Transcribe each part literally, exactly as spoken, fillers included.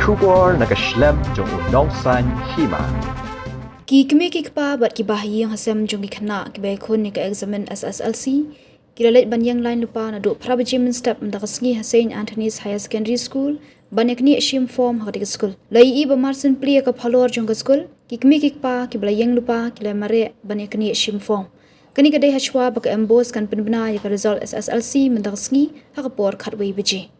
Khubor na ka shlem jong u Nongsaiñ Hima. Ki kmie ki kpa bad ki bahaïing hasem jong ki khynnah kiba ïakhun ïa ka eksamin S S L C ki la leit ban ïeng lain lypa naduh phra baje mynstep mynta ka sngi ha Saint Anthony's Higher Secondary School ban ïaknieh shim form ha katei ka skul. La ïohi ba mar syn plie ïa ka phalor jong ka skul, ki kmie ki kpa kiba la ïeng lypa ki la mareh ban ïaknieh shim form. Kane ka dei hashwa ba ka MBOSE kan pynbna ïa ka result S S L C mynta ka sngi ha ka por khatwei baje.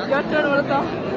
Your turn, welcome.